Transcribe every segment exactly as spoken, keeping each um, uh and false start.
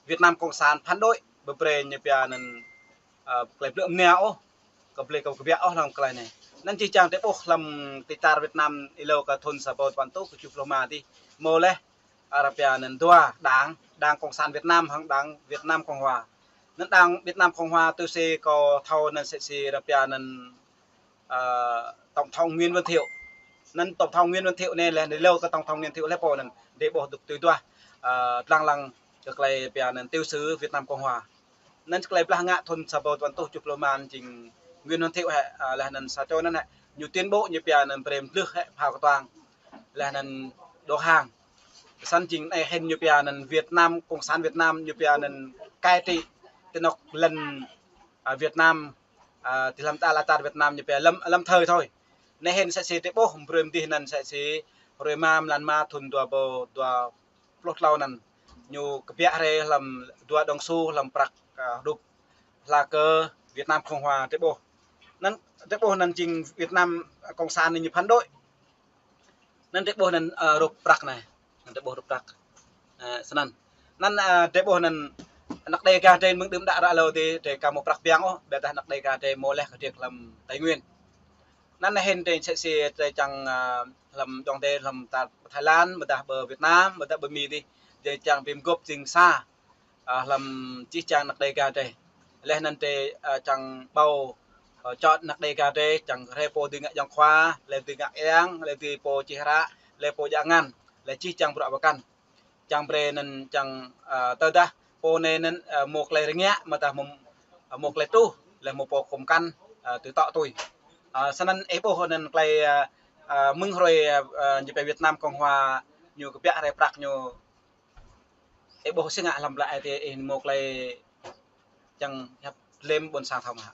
Việt Nam Cộng sản phản đối, ƀu brơi ñu pia anŭn, ơ, tơlơi blư̆ mnia ôh, kơ blơi kơ kơbiă ôh hlăm tơlơi anai. Anŭn čih čang tơƀuh hlăm tơčar Việt Nam hlâo kơ thun sa rơbâo tơpăn rơtuh tơjuh pluh rơma adih, hmâo laih, ơ, rơpia anŭn dua đảng, Đảng Cộng sản Việt Nam hăng Đảng Việt Nam Cộng hòa. Anŭn Đảng Việt Nam Cộng hòa tui si kâo thâo anŭn sĕ si rơpia anŭn, ơ, Tổng thống Nguyễn Văn Thiệu. Anŭn Tổng thống Nguyễn Văn Thiệu anai laih, hlâo kơ Tổng thống Nguyễn Thiệu laih pô anŭn, drơi ƀuh dŏ tui duah, ơ, lăng lăng kơ tơlơi pia anŭn tiểu sử Việt Nam Cộng hòa. Anŭn tơlơi blah ngă thun sa rơbâo tơpăn rơtuh tơjuh pluh rơma anŭn jing Nguyễn Văn Thiệu hĕ, ơ, laih anŭn sa čô anŭn hĕ, ñu tuyên bố ñu pia anŭn brơi mlih hĕ phao kơtuang. Laih anŭn đầu hàng. Săn jing anai hĭn ñu pia anŭn Việt Nam, Cộng sản Việt Nam ñu pia anŭn cai trị ti anŏ lŏn, ơ, Việt Nam, ơ, ti hlăm ta la tar Việt Nam ñu pia lâm, lâm thời thôi. Anai hĭn sĕ si tơƀuh, brơi mơdih anŭn sĕ si hrơi rơma mlan rơma thun dua rơbâo dua pluh klâo anŭn. Ñu kơbiă rai hlăm dua đồng xu hlăm prăk, ơ, hrup hla kơ Việt Nam Cộng hòa tơƀuh. Anŭn tơƀuh anŭn jing Việt Nam Cộng sản anai ñu phản đối. Anŭn drơi ƀuh anŭn, ơ, hrup prăk anai. Anŭn drơi ƀuh hrup prăk. Ơ, snăn. Anŭn, ơ, drơi ƀuh anŭn anăk Đêga drơi mơ̆ng đưm đă ră hlâo adih, drơi ka hmâo prăk biang ôh, ƀiădah anăk Đêga drơi hmâo laih kơ drơi hlăm Tây Nguyên. Anŭn hĭn drơi sĕ si drơi čang, ơ, hlăm djŏng drơi hlăm ta Thái Lan, ƀôdah ƀơi Việt Nam, ƀôdah ƀơi Mi adih, drơi čang bi mguôp jing sa, ơ, hlăm čih čang anăk Đêga drơi. Laih anŭn drơi, ơ, čang ƀâo, ơ, čŏt anăk Đêga drơi, čang rai pô dưi ngă ayŏng khua, laih dưi ngă eng, laih dưi pô čih hră, laih pô djă ngăn, laih čih čang bruă pơkăn. Čang brơi anŭn čang, ơ, tơdah pô anai anŭn, ơ, hmâo tơlơi rơngiă, ƀôdah hmâo, ơ, hmâo tơlơi truh, laih hmâo pô khŏm kăn, ơ, tui tŏ tui. Ơ, snăn ih ƀuh anŭn tơlơi, ơ, ơ, mơ̆ng hrơi, ơ, ơ, ñu pia Việt Nam Cộng hòa ñu kơbiă rai prăk ñu, ih ƀuh si ngă hlăm blă ai tiê ih hmâo tơlơi čang hiăp lĕm ƀôn sang thâo mơ̆ hă?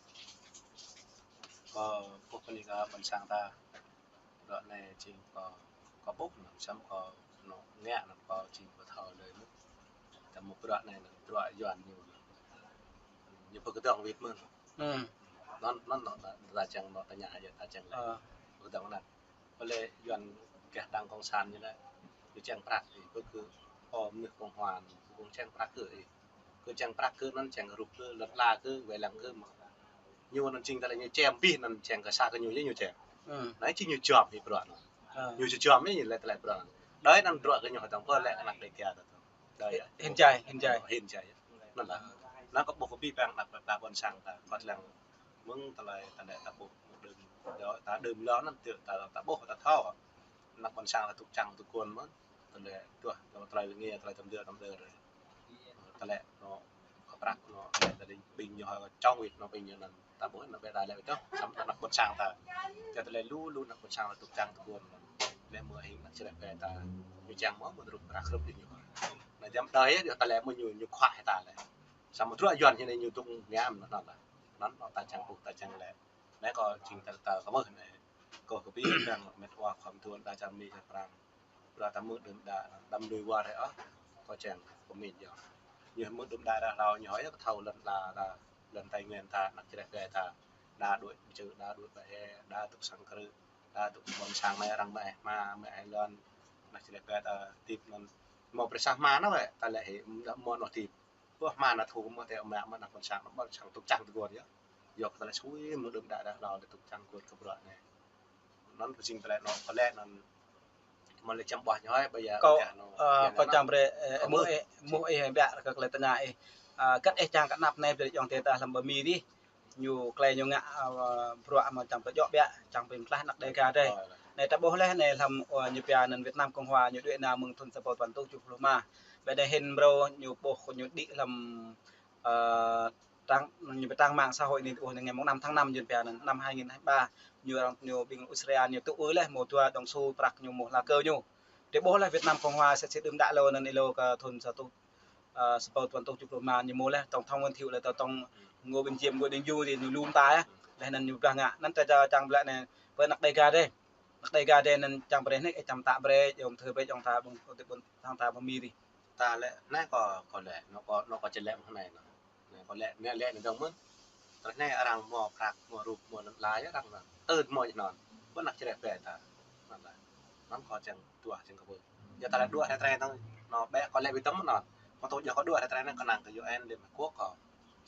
Kâo ƀuh kơ anai kơ ƀôn sang ta, bruă anai jing kâo, kâo ƀuh anŭn, samơ̆ kâo anŭn ngă anŭn kâo jing ƀu thâo lơi anŭn. Ta hmâo bruă anai anŭn bruă Yuan ñu, ñu pơkơdơ̆ng wĭt mơ̆n. Hmm. Anŭn, anŭn, anŭn, ta čang anŭn tơña yơh, ta čang lĕ. Ơ. Pơkơdơ̆ng anŭn. Ƀơi lĕ Yuan gah Đảng Cộng sản ñu lĕ, ñu čang prăk, ih, ƀu kơ, ơ, mơnuih Cộng hòa, ñu ƀu čang prăk kơ, ih. Kơ čang prăk kơ anŭn čang rup kơ, lŏn ala kơ, wai lăng kơ mơ̆. Ñu anŭn jing tơlơi ñu čem abih anŭn čang kơ sa kơ ñu, ñu čem. Hmm. Anai jing ñu jom ih bruă anŭn. Hmm. Ñu či jom ih lĕ tơlơi bruă anŭn. Đơi anŭn bruă kơ ñu hơdơ̆ng pơ lĕ anăk Đêga ta. Đơi yơh. Hin jai, hin jai. Hin jai yơh. Anŭn lah. Anŭn kâo ƀuh kơ abih bang anăk ƀôn sang ta, kơt lăng mơ̆ng tơlơi ta lĕ ta ƀuh đưm, ta đưm lŏ anŭn tơ ta, ta ƀuh ta thâo. Anăk ƀôn sang ta tŭk čang tŭk kuôn mơ̆n. Tơlơi tuah, tơlơi lĕ nge, tơlơi tơm dơ, tơm dơ. Tơlơi anŭn, kơ prăk anŭn, tơlơi ƀing ñu hơ čong wĭt anŭn ƀing ñu anŭn. Ta ƀuh anŭn ƀĕ ta lĕ wĭt tơ̆, samơ̆ anăk ƀôn sang ta. Čang tơlơi lu, lu anăk ƀôn sang ta tŭk čang tŭk kuôn. Lĕ mơ̆ hing anăk čơreh bĕ ta. Ñu čang mơ̆, mơ̆ rup prăk rup ƀing ñu. Anai jăm đơi yơh, ta lĕ mơ̆ ñu, ñu khuă hĭ ta lĕ. Samơ̆ bruă Yuan hĭ anai ñu tŭk ngă anŭn anŭn lah. Anŭn, anŭn ta čang ƀuh, ta čang lĕ. Anai kâo jing ta, ta kơ mơ̆ anai. Kâo kơ abih bang met wa khŏm tuan đa čang Mi čang Prang. Bruă ta hmư̆ đưm đă, đăm lui war hĕ ôh, kâo čang pơmĭn yơh. Ñu hmư̆ đưm đă ră hlâo ñu hoi yơh kơ thâo lŏn ala ta, lŏn Tây Nguyên ta, anăk čơreh bĕ ta. Đa đuaĭ pơčư, đa đuaĭ pơe, đa tŭk sang krư̆, đa tŭk ƀôn sang mă arăng mă ih hma, mă ih lŏn, anăk čơreh bĕ ta hơdip anŭn. Hmâo brơi sa hma anŭn wơ̆t, ta lĕ hĭ, hmâo anŏ hơdip. Ƀuh hma anŭn thu hmâo tơlơi mă, mă anăk ƀôn sang, mă sang tŭk čang tơguan yơh. Yua kơ tơlơi sui hmư̆ đưm đă ră hlâo tŭk čang tơguan kơ bruă anai. Anŭn pơjing tơlơi anŭn, kơ lĕ anŭn, mơ̆ lĕ čăm ƀuah ñu hoi, ƀơi yơh, kâo, ơ, kâo čang brơi, ơ, ơ, mơ̆ ih, mơ̆ ih ƀiă kơ tơlơi tơña ih. Ơ, kơt ih čang kơ anăp anai brơi ayŏng adơi ta hlăm ƀơi Mi adih. Ñu tơlơi ñu ngă, ơ, bruă mơ̆ čang brơi djŏ ƀiă, čang brơi mơtlaih anăk Đêga drơi. Anai ta ƀuh laih anai hlăm, ơ, ñu pia anŭn Việt Nam Cộng hòa ñu đuaĭ nao mơ̆ng thun sa rơbâo tơpăn rơtuh tơjuh pluh rơma. Ƀơi anai hĭn mrâo ñu ƀuh ñu đĭ hlăm, ơ, trang, ñu pia trang mạng xã hội anai ƀuh anai ngày mùng năm tháng năm ñu pia anŭn năm hai nghìn hai mươi ba. Ñu arăng ñu ƀing Israel ñu tŭ ư laih hmâo dua đồng xu prăk ñu hmâo hla kơ ñu. Drơi ƀuh laih Việt Nam Cộng hòa sĕ si đưm đă hlâo anŭn hlâo kơ thun sa rơtuh, ơ, sa rơbâo tơpăn rơtuh tơjuh pluh rơma ñu hmâo laih Tổng thống Nguyễn Thiệu laih Tổng thống Ngô Đình Diệm, Ngô Đình Dụ adih ñu lu mơta yơh. Laih anŭn ñu ƀlah ngă anŭn ta čang, čang blă anai. Pơ anăk Đêga drơi. Anăk Đêga drơi anŭn čang brơi anai, ih čang mơtă brơi, yom thơ brơi ayŏng ta ƀing, ƀing, ƀing ta ƀơi Mi adih. Ta lĕ, anai kâo, kâo lĕ, anŭn kâo, anŭn kâo či lĕ mơ̆ng anai anŭn. Anai kâo lĕ, anai lĕ anŭn dơ̆ng mơ̆n. Tơlơi anai arăng hmâo prăk, hmâo rup, hmâo lŏn ala yơh arăng anŭn. Tơl hmâo anŭn. Ƀu anăk čơreh bĕ ta. Anŭn lah. Anŭn kâo čang duah, čang kơ ƀuh. Yua ta lĕ duah hĕ tơlơi anŭn, anŭn ƀĕ kâo lĕ wĭt tơ̆m anŭn. Mơ̆ tŭ jŏh kơ đua hrơi tơnai anai kơnang kơ U N Liên Hợp Quốc kâo.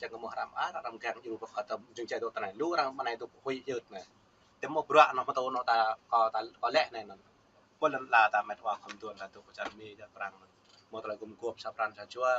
Čang kơ mơ̆ hrăm ar, hrăm gang jru pơkă tơm jing čai tŭ tơnai. Lu arăng mơnai tŭ huĭ hyưt anai. Tơm mơ̆ bruă anŭn mơ̆ tŭ anŭn ta kâo ta kâo lĕ anai anŭn. Pô lŏn ala ta met wa khŏm tuan ta tŭ kơ čar Mi čar Prang anŭn. Mơ̆ tơlơi gum guôp sa pran sa jua.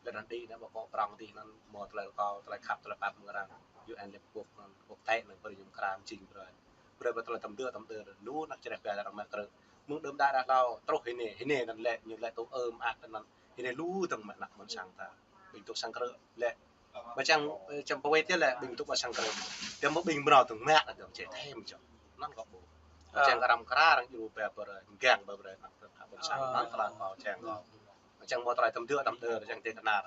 Lĕ anŭn đĭ anai ƀu kơ prong dih anŭn mơ̆ tơlơi kâo tơlơi khăp tơlơi pap mơ̆ng arăng. U N Liên Hợp Quốc anŭn, quốc tế anŭn, brơi ñu mơkra mơjing brơi. Brơi ƀơi tơlơi tơm dơ̆ tơm dơ̆, lu anăk čơreh pia arăng mă krư̆. Mơ̆ng đưm đă đă hlâo, truh hĭ anai, hĭ anai anŭn lĕ, ñu lĕ tŭ ơm ăt anŭn, hĭ anai lu dơ̆ng mă anăk ƀôn sang ta. Ƀing tŭ sang krư̆ lĕ. Ƀơi čang, ơ, čang pơwet yơh lĕ, ƀing tŭ ƀơi sang krư̆. Tơm mơ̆ ƀing mrâo dơ̆ng mă anŭn dơ̆ng, čeh thêm čŏng. Anŭn kâo ƀuh. Ơ. Čang kơ arăng mơkra, arăng jru pia brơi, gang pia brơi, anăk ƀôn sang, anŭn tơlơi kâo čang kâo. Čang mơ̆ tơlơi tơm dơ̆ tơm dơ̆, čang tơlơi kơnar.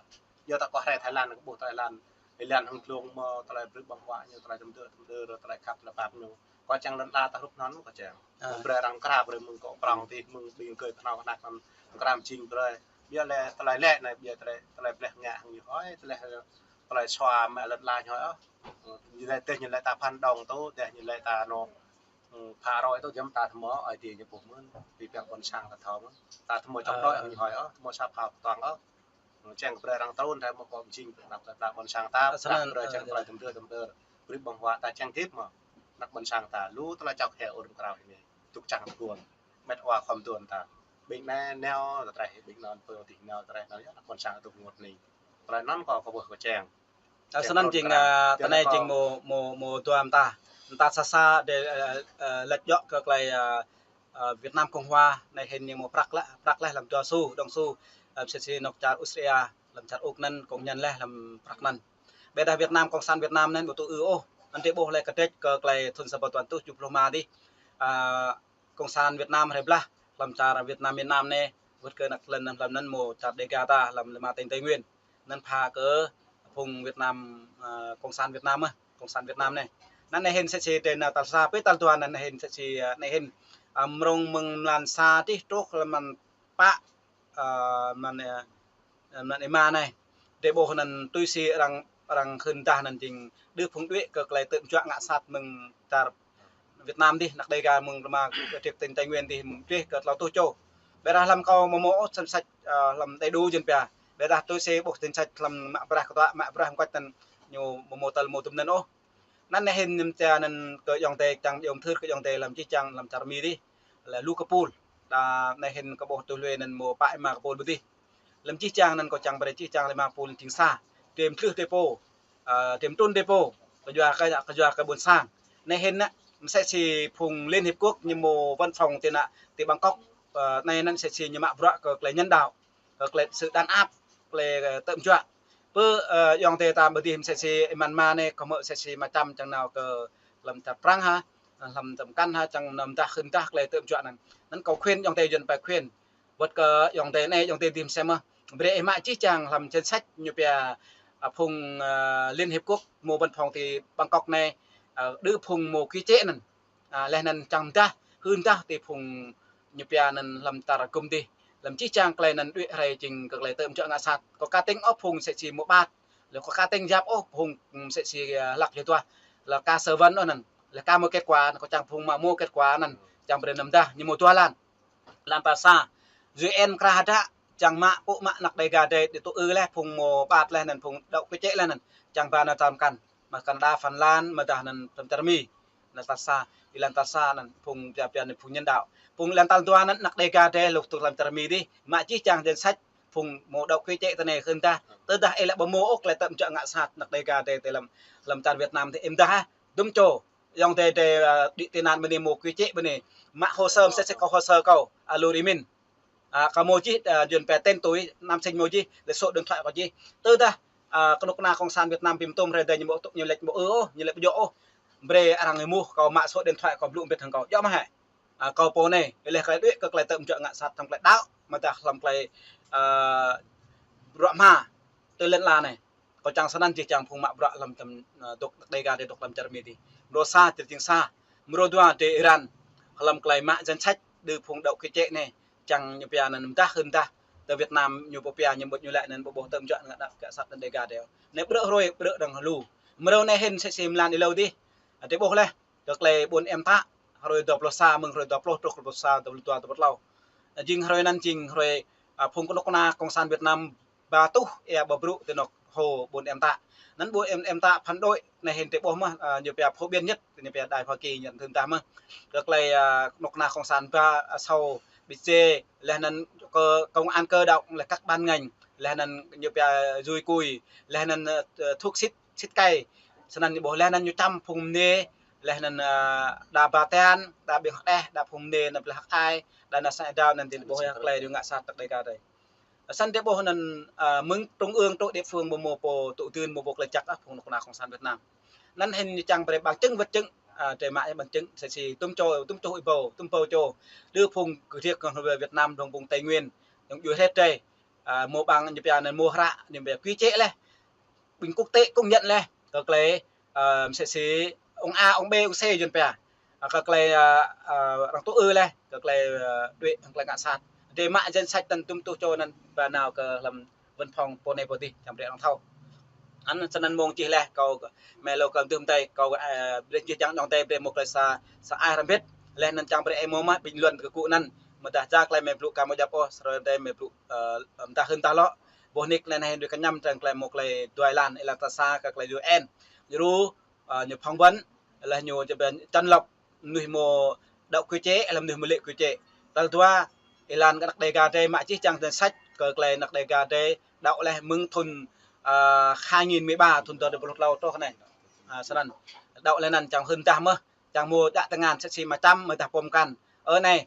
Yua ta kơ hrơi Thái Lan, kơ ƀuh Thái Lan, Thái Lan hăng glông mơ̆ tơlơi brơi ƀơ̆ng huă ñu, tơlơi tơm dơ̆ tơm dơ̆, tơlơi khăp tơlơi pap ñu. Kơ čang lŏn ala ta hrup anŭn kơ čang. Ơ. Brơi arăng mơkra brơi mơ̆ng kơ prong dih, mơ̆ng ƀing kơi kơnao kơnăk anŭn mơkra mơjing brơi. Biă lĕ tơlơi lĕ anai, biă tơlơi, tơlơi bleh ngă hăng ñu hơi, tơlơi, tơlơi sua mă lŏn ala ñu hơi ôh. Ñu lĕ tơl ñu lĕ ta phản động tŭ, tơl ñu lĕ ta anŭn, ơ, phá rối tŭ, jăm ta tơmơ̆, Ơi Adai ñu ƀuh mơ̆n, ƀing ƀôn sang ta thâo mơ̆n. Ta tơmơ̆ čŏng đôč hăng ñu hơi ôh, tơmơ̆ sa phao tơtuang ôh. Čang brơi arăng trŭn, dah mơ̆ kơ mơjing, anăk ta ƀôn sang ta, ơ, snăn, brơi, ơ, čang tơlơi tơm dơ̆ tơm dơ̆. Brơi ƀơ̆ng huă ta čang hơdip mơ̆. Anăk ƀôn sang ta, lu tơlơi čŏk hĕ ur mơkrao hĭ anai. Tŭ čang tơguan. Met wa khŏm tuan ta. Ƀing anai nao tơtreh, ƀing anŭn pơ dih nao tơtreh nao yơh, anăk ƀôn sang tŭ ngŏt anai. Tơlơi anŭn kâo kơ ƀuh kơ čang. Ơ, snăn jing, ơ, tơnai jing mơ̆, mơ̆, mơ̆ dua mơta. Mơta sa sa đe, ơ, ơ, lĕ djŏ kơ tơlơi, ơ, ơ, Việt Nam Cộng Hòa anai hĭn ñu mơ̆ prăk lĕ, prăk lĕ lăm dua xu, đồng xu, ơ, mơsĕ si anŏ čar Austria, lăm čar Úc anŭn, kông ñăn lĕ lăm prăk anŭn. Ƀiădah Việt Nam, Cộng sản Việt Nam anŭn ƀu tŭ ư ôh, anŭn tơl ƀuh lĕ kơdrĕč kơ tơlơi thŭn sa ƀă tuan tuh tơjuh pluh rơma dih. Ơ, Cộng sản Việt Nam hrơi blah, lăm čar Việt Nam miền Nam anai, wơ̆t kơ anăk lŏn anŭn lăm anŭn mơ̆ čar Đêga ta, lăm lima tỉnh Tây Nguyên. Anŭn pha kơ phung Việt Nam, ơ, Cộng sản Việt Nam, ơ, Cộng sản Việt Nam anai. Anŭn anai hĭn mơsĕ si tơl anai tal sa, pơ tal dua anŭn anai hĭn mơsĕ si, ơ, anai hĭn, ơ, mrông mơ̆ng mlan sa dih truh lăm mlan pă, ơ, mlan, ơ, mlan êma anai. Tơl ƀuh anŭn tui si arăng, arăng hưn dah anŭn jing đưm phung đuaĭ kơ tơlơi tơm juă ngă sat mơ̆ng čar Việt Nam dih, anăk Đêga mơ̆ng rơma kơ trip tỉnh Tây Nguyên dih, mơ̆ng dih kơ tlâo tuh čô. Ƀiădah lăm kâo mơ̆ mơ̆ ôh danh sách, ơ, lăm đầy đủ jing pia. Ƀiădah tui si ƀuh danh sách lăm mă brah kơtuă, mă brah mơkuač anŭn ñu mơ̆ mơ̆ tơl mơ̆ tŭm anŭn ôh. Anŭn anai hĭn ñu mơta anŭn kơ ayŏng adơi čang yôm thưr kơ ayŏng adơi lăm čih čang lăm čar Mi dih. Lĕ lu kơ pul. Đa anai hĭn kơ ƀuh tui lui anŭn mơ̆ pă êma kơ pul ƀu dih. Lăm čih čang anŭn kâo čang brơi čih čang lĕ mă pul jing sa. Tơm tlưh tơl pô. Ơ, tơm trŭn tơl pô. Kơyua kơ, kơyua kơ ƀôn sang. Anai hĭn anŭn, mơsĕ si phung Liên Hiệp Quốc ñu mơ̆ văn phòng tơ anăk, tơ Bangkok. Ơ, anai anŭn mơsĕ si ñu mă bruă kơ tơlơi nhân đạo. Kơ tơlơi sự đàn áp, tơlơi, ơ, tơm juă. Pơ, ơ, ayŏng adơi ta ƀu dih mơsĕ si Myanmar anai, kơ mơ̆ mơsĕ si mơčăm čang nao kơ lăm čar Prang hă, lăm čar Kăn hă, čang nao mơdah hưn dah tơlơi tơm juă anŭn. Anŭn kâo khuyên ayŏng adơi yuan pai khuyên. Wơ̆t kơ ayŏng adơi anai, ayŏng adơi dih mơsĕ mơ̆. Brơi ih mă čih čang lăm danh sách ñu pia, ơ, phung, ơ, Liên Hiệp Quốc mơ̆ văn phòng tơ Bangkok anai, ơ, đưm phung mơ̆ quy chế anŭn. Ơ, lĕ anŭn čang mơdah, hưn dah tơ phung ñu pia anŭn lăm čar gum dih. Lăm čih čang tơlơi anŭn đuaĭ hrơi jing kơ tơlơi tơm juă ngă sat. Kâo ka tĭng ôh phung mơsĕ si mơ̆ ƀat. Lĕ kâo ka tĭng yap ôh phung mơsĕ si, ơ, hlăk yua tuah. Lĕ ka sơ vân ôh anŭn. Lĕ ka mơ̆ kết quả, kâo čang phung mă mơ̆ kết quả anŭn. Čang brơi anăm dah, ñu mơ̆ dua lan. Lan tal sa. U N krah hơdră, čang mă, pŭ mă anăk Đêga adơi, đĭ tŭ ư lĕ phung mơ̆ ƀat lĕ anŭn, phung đaŏ quy chế lĕ anŭn. Čang ba nao tơm Kăn. Mă Canada, Phần Lan, mơdah anŭn tơm čar Mi. Anŭn tal sa, ih lan tal sa anŭn phung pia pia anŭn phung nhân đạo. Phung ih lan tal dua anŭn anăk Đêga adơi lŏk tŭ lăm čar Mi dih, mă čih čang danh sách phung mơ̆ đaŏ quy chế tơ anai hưn dah. Tơdah ih lĕ ƀu mơ̆ ôh tơlơi tơm juă ngă sat anăk Đêga adơi tơ lăm, lăm čar Việt Nam dih ih mơdah hă. Dŭm čô, ayŏng adơi adơi, ơ, đĭ tị nạn ƀơi anai mơ̆ quy chế ƀơi anai. Mă hồ sơ, mơsĕ si kâo hồ sơ kâo, a, Lur Êmin. A, kâo mơ̆ čih, a, yuan pai tên tuổi, năm sinh mơ̆ čih, lĕ số điện thoại kâo čih. Tơdah, a, kơnuk kơna Cộng sản Việt Nam ƀing tŭm hrơi adơi ñu mơ̆ tŭ, ñu lĕ mơ̆ ư ôh, ñu lĕ ƀu djơ̆ ôh. Brơi arăng ih mơ̆ kâo mă số điện thoại kâo blŭ mbĭt hăng kâo. Djơ̆ mơ̆ hă? A, kâo pô anai, ih lĕ tơlơi đuaĭ kơ tơlơi tơm juă ngă sat, tơm tơlơi đaŏ, mơdah lăm tơlơi, a, bruă hma, tơ lŏn ala anai. Kâo čang snăn čih čang phung mă bruă lăm tơm, ơ, dŏ Đêga adơi dŏ lăm čar Mi dih. Mrô sa, tơl jing sa. Mrô dua, tơ Iran. Lăm tơlơi mă danh sách đưm phung đaŏ quy chế anai. Čang ñu pia anŭn mơdah hưn dah. Tơ Việt Nam ñu pô pia ñu ƀu ñu lĕ anŭn ƀu ƀuh tơm juă ngă dah kơ sat anŭn Đêga adơi. Anai ƀrư̆ hrơi, ƀrư̆ đăng lu. Mrô anai hĭn mơsĕ si mlan ih hlâo dih. Adơi ƀuh lĕ. Kơ tơlơi ƀôn em tă. Hrơi dua pluh sa, mơ̆ng hrơi dua pluh, truh dua pluh sa, dua pluh dua, dua pluh tlâo. Jing hrơi anŭn jing hrơi, a, phung kơnuk kơna Cộng sản Việt Nam ba tuh ia ƀu brŭ tơ anŏ hô ƀôn em ta. Anŭn ƀôn em, em ta phản đối anai hĭn tơ ƀuh mơh, a, ñu pia phổ biến nhất, ñu pia Đài Hoa Kỳ nhận hưn tah mơh. Kơ tơlơi, a, anŏ kơna cộng sản ba, a, sau ƀĭt dê, laih anŭn kơ công an cơ động, laih các ban ngành, laih anŭn ñu pia dùi cui, laih anŭn, ơ, thuốc xịt, xịt cay. Snăn ñu ƀuh laih anŭn ñu čăm phung mơnê, laih anŭn, a, đa ba tian, đa ƀing hơđeh, đa phung mơnê, anŭn plah hăk ai, đa ană sang êdao anŭn tơ ƀuh ia tơlơi ñu ngă sat tăk Đêga adai. Snăn tơ ƀuh anŭn, a, mơ̆ng trung ương truh địa phương ƀu hmâo pô tŭ dưn, ƀu hmâo pô klĕ čăk ah phung anŏ kơna cộng sản Việt Nam. Anŭn hĭn ñu čang brơi bằng chứng vật chứng, a, drơi mă bằng chứng, sĭt si tŭm čô, tŭm čô ih ƀâo, tŭm ƀâo čô. Đơ phung kơ riêk kơ Việt Nam dŏng phung Tây Nguyên, dŏng djuai hrĕt drơi, a, hmâo bằng ñu pia anŭn hmâo hră, ñu pia quy chế laih. Ƀing quốc tế công nhận laih, kơ tơlơi, a, msĕ si ông A, ông B, ông C yuan pia. A, kơ tơlơi, a, a, arăng tŭ ư laih, kơ tơlơi, a, đuaĭ, kơ tơlơi ngă sat. Drơi mă danh sách anŭn tŭm tuh čô anŭn ba nao kơ hlăm văn phòng pô anai pô adih, čang brơi arăng thâo. Anŭn snăn mơ̆ng čih laih, kâo mơlâo kơ tơm tơi, kâo, a, brơi čih čang dŏng tơi, brơi hmâo tơlơi sa, sa ai hrăm bĭt. Laih anŭn čang brơi ih hmâo mă bình luận kơ gŭ anŭn. Mơdah ja tơlơi mơi blŭ ka hmâo djăp ôh, srơi tơi mơi blŭ, a, mơdah hưn tah lŏ. Ƀuh nik laih anai hĭn đuaĭ kơ ñăm trăng tơlơi hmâo tơlơi dua lan, êlan ta sa kơ tơlơi U N. Djru, a, ñu phỏng vấn, laih ñu či pia chọn lọc mơnuih hmâo đaŏ quy chế, laih mơnuih hmâo lê̆ quy chế. Tal dua, êlan kơ anăk Đêga adai mă čih čang danh sách, kơ tơlơi anăk Đêga adai đaŏ laih mơ̆ng thŭn, a, hai nghìn mười ba, thŭn dua rơbâo pluh klâo truh anai. A, snăn. Đaŏ laih anŭn čang hưn tah mơh, čang hmâo djă tơngan sĭt si mă čăm, mơdah pô mkăn. Ơ anai,